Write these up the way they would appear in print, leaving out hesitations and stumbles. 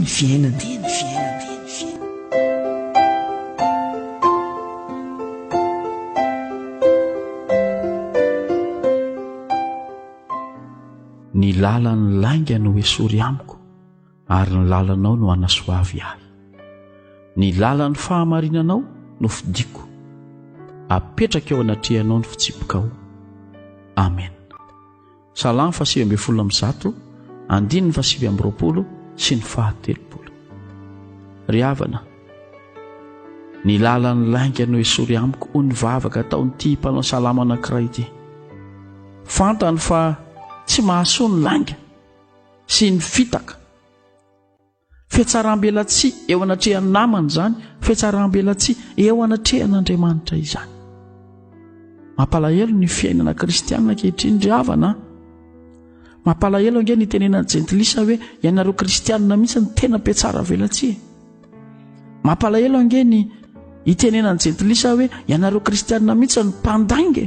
Teny fiainana. Ny lalan'ny lainga no esory amiko ary ny lalanao no anasoavy ahy. Ny lalan'ny fahamarinanao no fidiko. Apetraka eo anatrehanao ny fitsipikao. Amen. Salamo faha-119, andininy faha-29 sy ny faha-30. Ry havana, ny lalan'ny lainga no esory amiko hoy ny vavaka ataon'ity mpanao salamo anankiray ity. Fantany fa tsy mahasoa ny lainga sy ny fitaka. Fihatsarambelatsihy eo anatrehan'ny namana izany, fihatsarambelatsihy eo anatrehan'Andriamanitra izany. Mampalahelo ny fiainana kristianina ankehitriny ry havana. Mampalahelo ange ny tenenan'ny jentilisa hoe ianareo kristianina mihitsy ny tena mpiatsara velatsihy. Mampalahelo ange ny itenenan'ny jentilisa hoe ianareo kristianina mihitsy ny mpandainga.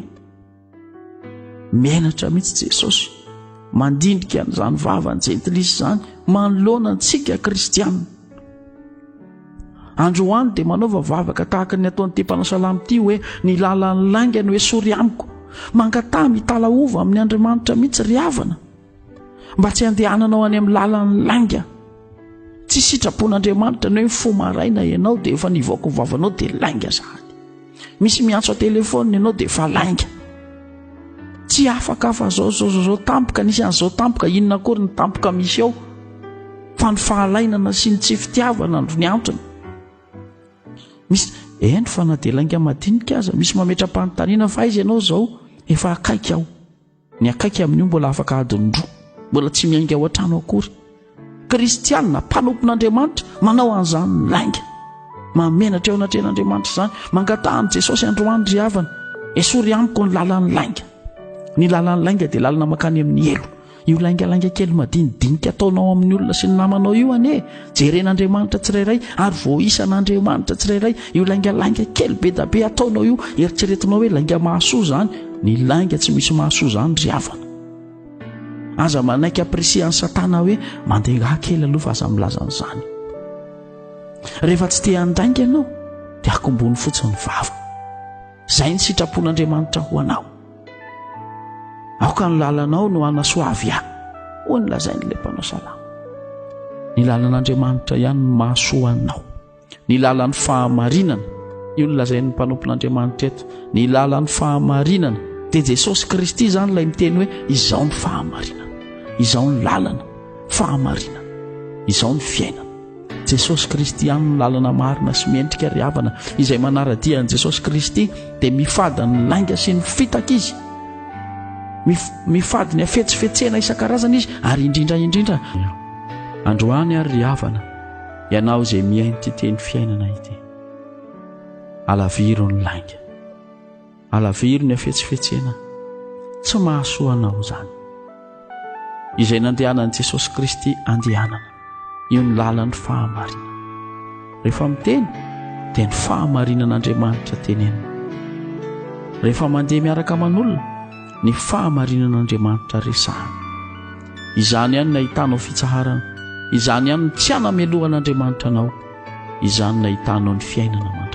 Menatra mihitsy Jesosy mandindrika an'izany vavan'ny jentilisa izany manoloana antsika kristianina. Androany dia manaova vavaka tahaka ny ataon'ity mpanao salamo ity hoe ny lalan'ny lainga no esory amiko. Mangataha mitalaova amin'ny Andriamanitra mihitsy ry havana mba tsy handehananao any amin'ny lalan'ny lainga. Tsy sitrapon'Andriamanitra ny hoe mifoha maraina ianao dia efa nivoaka ny vavanao dia lainga sahady. Misy miantso an-telefaonina ianao dia efa lainga. Tsy afaka fa zao zao zao zao tampoka nisy an'izao tampoka inona akory ny tampoka misy ao fa ny fahalainana sy ny tsy fitiavana no ny antony. Misy eny fa na dia lainga madinika aza misy mametra-panontaniana fa aiza ianao zao efa akaiky aho. Ny akaiky amin'io mbola afaka adiny roa, mbola tsy miainga ao an-trano akory. Kristianina, mpanompon'Andriamanitra, manao an'izany lainga. Mahamenatra eo anatrehan'Andriamanitra izany. Mangataha amin'i Jesosy androany ry havana. Esory amiko ny lalan'ny lainga. Ny lalan'ny lainga dia lalana mankany amin'ny helo. Io laingalainga kely madinidinika ataonao amin'ny olona sy ny namanao io anie, jeren'Andriamanitra tsirairay ary voaisan'Andriamanitra tsirairay. Io laingalainga kely be da be ataonao io, eritreretinao hoe lainga mahasoa izany. Ny lainga tsy misy mahasoa izany ry havana. Aza manaiky apprécier an'i Satana hoe mandeha kely aloha fa aza milaza an'izany. Rehefa tsy te handainga ianao dia akombony fotsiny ny vava. Izay ny sitrapon'Andriamanitra ho anao. Aoka ny lalanao no hanasoavy ahy, hoy ny lazain'ilay mpanao salamo. Ny lalan'Andriamanitra ihany no mahasoa anao. Ny lalan'ny fahamarinana, io no lazain'ny mpanompon'Andriamanitra eto. Ny lalan'ny fahamarinana, dia Jesosy Kristy izany ilay miteny hoe izao ny fahamarinana, izao ny lalana, fahamarinana, izao ny fiainana. Jesosy Kristy ihany no lalana marina sy mendrika ry havana. Izay manara-dia an'i Jesosy Kristy dia mifady ny lainga sy ny fitaka izy. Mifady ny hafetsifetsena isan-karazany izy ary indrindra indrindra. Androany ary ry havana, ianao izay mihaino ity teny fiainana ity. Alaviro ny lainga. Alaviro ny hafetsifetsena, tsy mahasoa anao izany. Izay nandehanan'i Jesosy Kristy andehanana, io ny lalan'ny fahamarinana. Rehefa miteny dia ny fahamarinan'Andriamanitra tenenina. Rehefa mandeha miaraka aman'olona, ny fahamarinan'Andriamanitra resahana. Izany ihany no ahitanao fitsaharana, izany ihany no tsy hanamelohan'Andriamanitra anao, izany no ahitanao ny fiainana mandrakizay.